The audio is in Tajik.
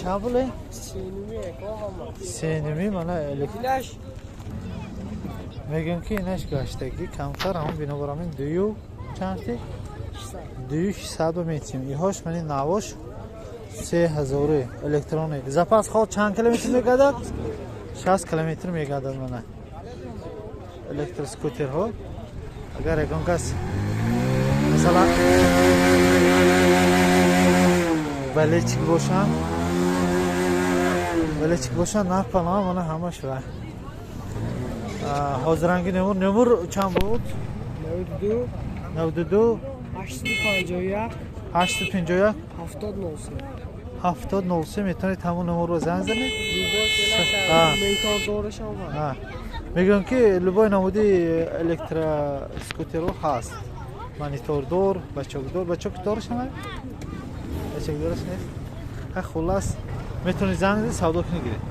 Чанд пуле? Сеними мана мегӯям ки инаш гаштагӣ камтар, ҳамон бинобар ҳамин дую чанд, дую шишсадо метиҳем. Иҳош мани навош 3000 электроник. Запас ход чанд километр мегардад? 60 километр мегардад. Мана электроскутерҳо, агар ягон кас, масалан, болельщик бошанд, болельщик бошанд, напалам. Мана ҳамаш ва ҳозиранги номер чанд буд? 92 851 851 70 03. 70 03. Метавонед ҳамон номерро занг занед. Мегӯям ки любой намуди электроскутерҳо ҳаст: монитордор, бачокдор. Бачокдораш ҳама, бачокдораш нест. Хуллас, метавонед занг занед, савдо кунед, гиред.